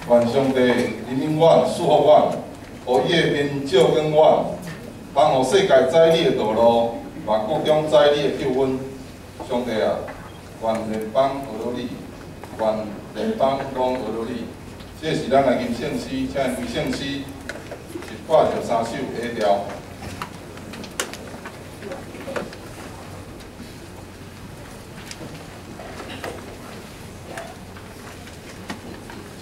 愿上帝怜悯阮，赐福阮，予伊的面照光阮，通予世界知你的道路，万国中知你的救恩。上帝啊，愿列邦学了你，愿列邦拢学了你。这是咱来吟圣诗，请为圣诗123首下调。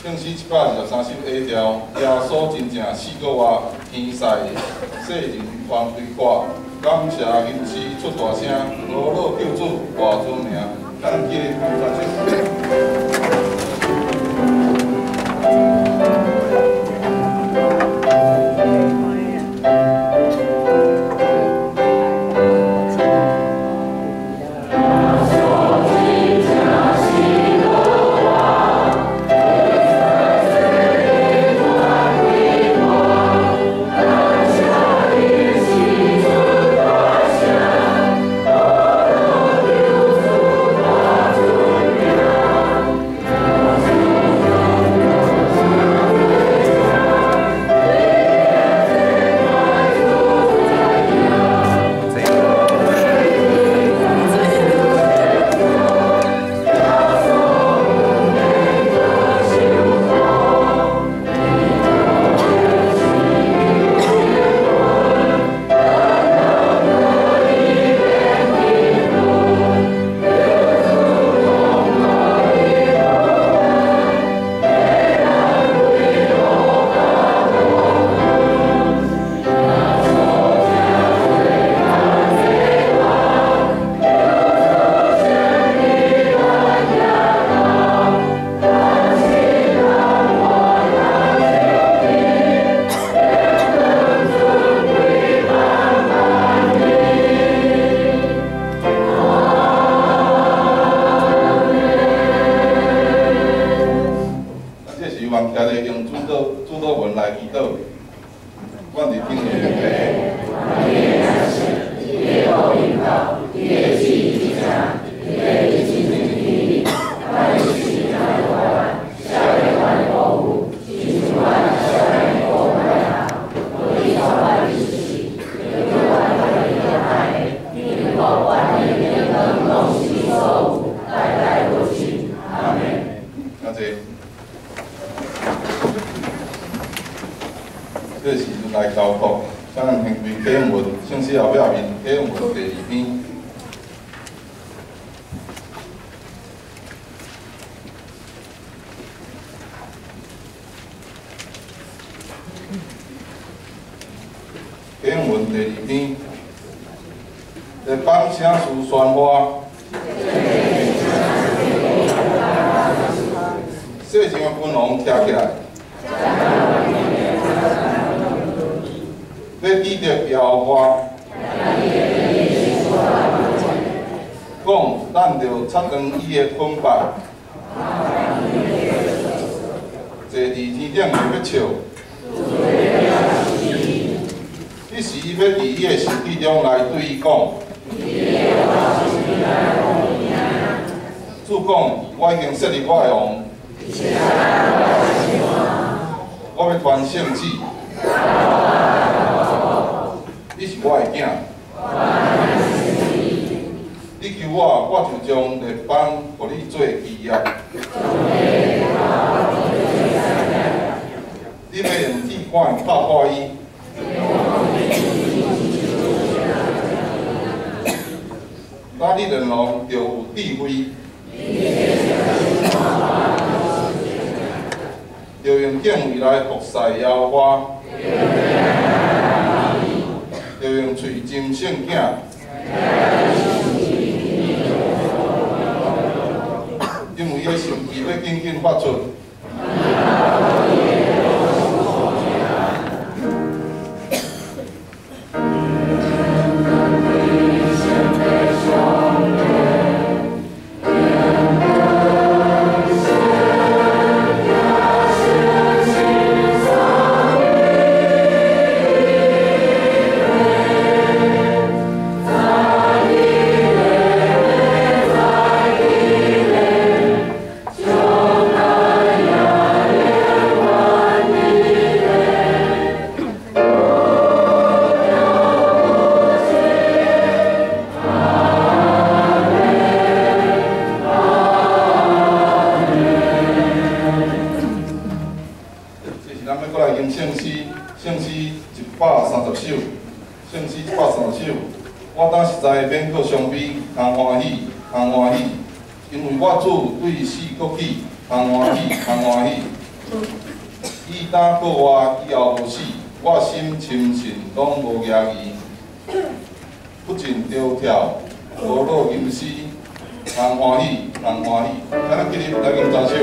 圣诗123首下调，耶稣真正死阁活，天使世人欢开歌，感谢吟诗出大声，罗老救主大尊名，咱记得讲三这时阵来交托，请咱先开启文，圣诗后壁面启文第二篇。启文第二篇，列邦请事宣话，世上的君王徛起来。欲指著耶和华，讲咱著拆断伊的捆绑，坐伫天顶的欲笑，彼时欲伫伊的受气中来对伊讲，主讲，我已经设立我的王，我欲传圣旨。你是我的囝，你求我，我就将列邦予你做基业。你欲用铁杆拍破伊，咱你两人著有智慧，著用敬畏来服侍耶和华。著用喙斟圣囝，因为伊的心志欲紧紧发出。在聖詩，聖詩130首，聖詩130首。我當實在免閣傷悲，通歡喜，通歡喜，因為我主對死閣起，通歡喜，通歡喜。伊當過活以後無死，我心深信攏無疑義，不盡著跳，無落吟詩，通歡喜，通歡喜。請咱起立來吟三首。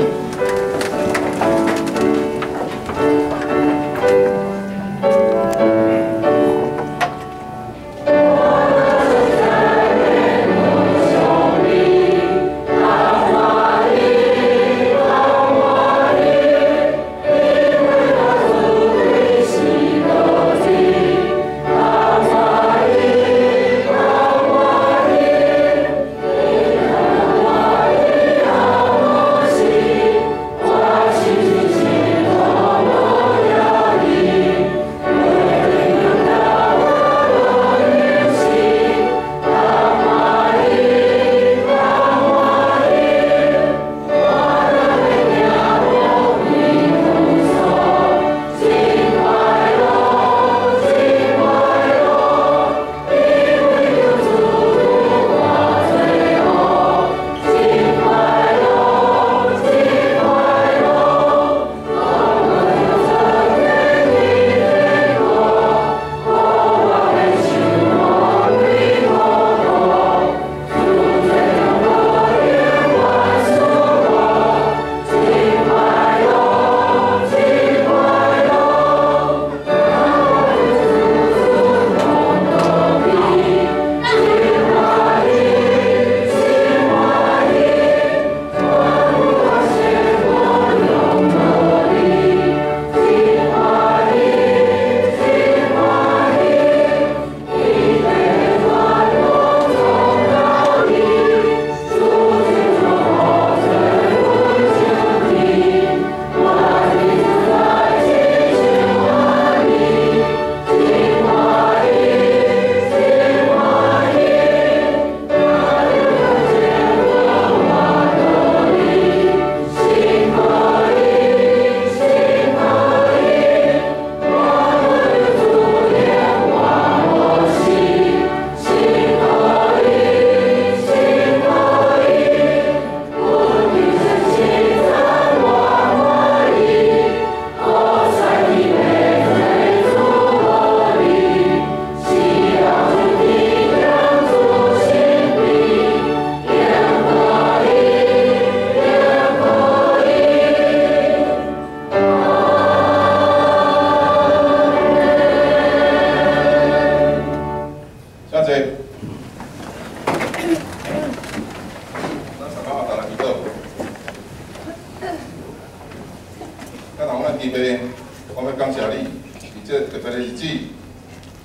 我欲感謝你，佇這個特別的日子，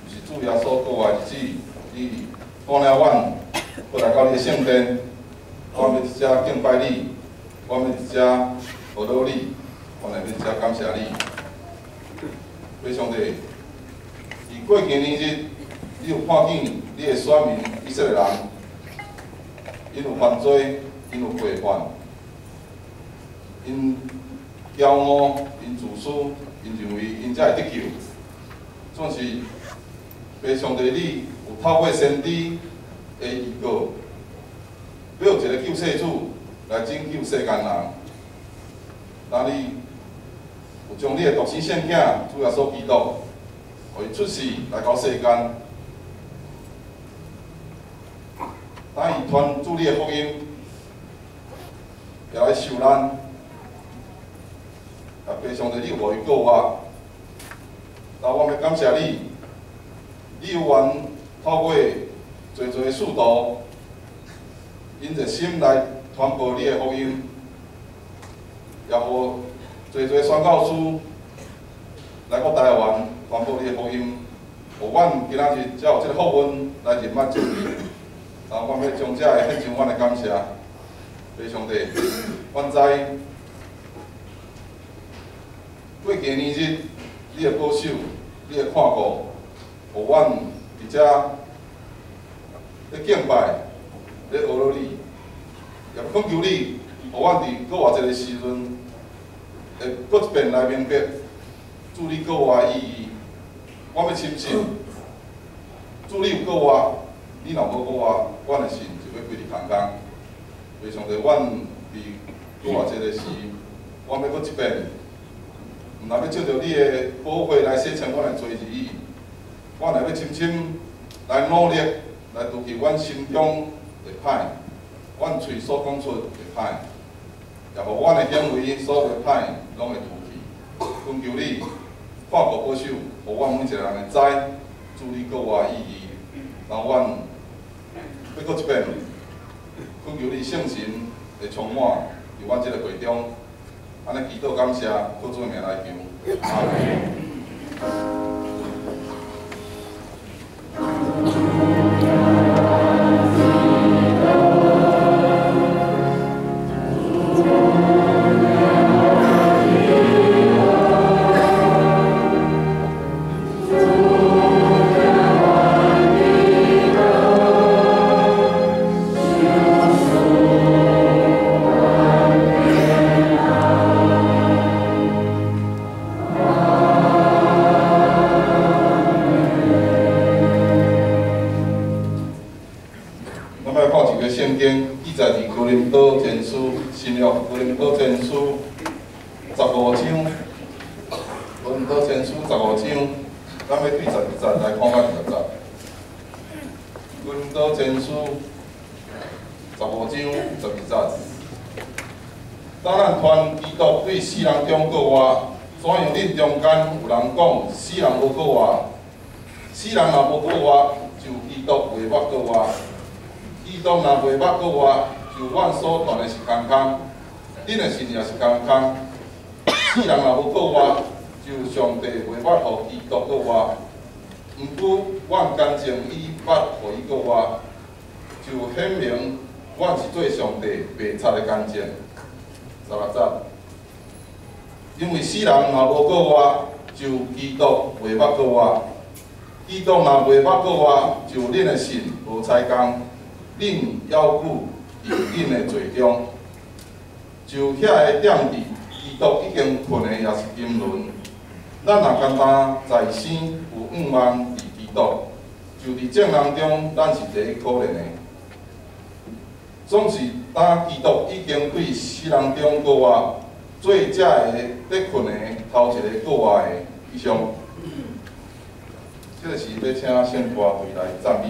就是主耶穌復活的日子，你帶領阮閣來到你的聖殿，我欲佇遮敬拜你，我欲佇遮學道你，我來欲佇遮感謝你。父上帝，佇過去年日，你有看見你的選民以色列人，𪜶有犯罪，𪜶有過犯，𪜶驕傲，𪜶自私，𪜶認為𪜶才會得救。總是父上帝，你有透過先知的預告，欲有一個救世主來拯救世間人。當你有將你的獨生聖子主耶穌基督，予伊出世來到世間，當伊傳主你的福音，也來受難。啊，父上帝，你有予伊復活，但我欲感謝你，你有緣透過濟濟使徒，𪜶熱心來傳播你的福音，也予濟濟宣教師來到台灣傳播你的福音，予阮今仔日才有這個福分來認捌主。啊，我欲將這个獻上阮的感謝，父上帝，阮知過去年日，你的保守，你的看顧，予阮佇遮咧敬拜，咧學落你，也懇求你，予阮佇閣偌濟个時陣，會閣一遍來明白，主你閣活的意義。我欲深信，主你有閣活，你若無閣活，阮的信就欲歸佇空空。為上帝，阮佇復活節的時，我欲閣一遍，毋但欲藉著你的寶血來洗清阮的罪而已，阮也欲深深來努力來除去阮心中的歹，阮喙所講出的歹，也予阮的行為所有的歹攏會除去。懇求你看顧保守，予阮每一個人會知主你閣活的意義，然後阮欲閣一遍，懇求你聖神會充滿佇阮這個會中，按呢祈禱感謝，靠主的名來求，阿們。聖經記載佇哥林多前書，新約哥林多前書十五章，哥林多前書十五章，咱欲對12節來看到20節。哥林多前書十五章12節，當咱傳基督對死人中閣活，怎樣恁中間有人講死人無閣活？死人若無閣活，就基督袂捌閣活。基督若袂捌閣活，就阮所傳的是空空，恁的信也是空空。死人若無閣活，就上帝袂捌予基督閣活。毋過，阮乾淨已捌予伊閣活，就顯明阮是做上帝白賊的乾淨。16節，因為死人若無閣活，就基督袂捌閣活。基督若袂捌閣活，就恁的信無彩工。恁猶久佇恁的罪中，就遐个踮佇基督已經睏的也是沉淪。咱若干焦在生有向望佇基督，就佇眾人中，咱是第一可憐的。總是當基督已經對死人中閣活，做這个咧睏的頭一個閣活的異象。這個時欲請聖歌隊來讚美。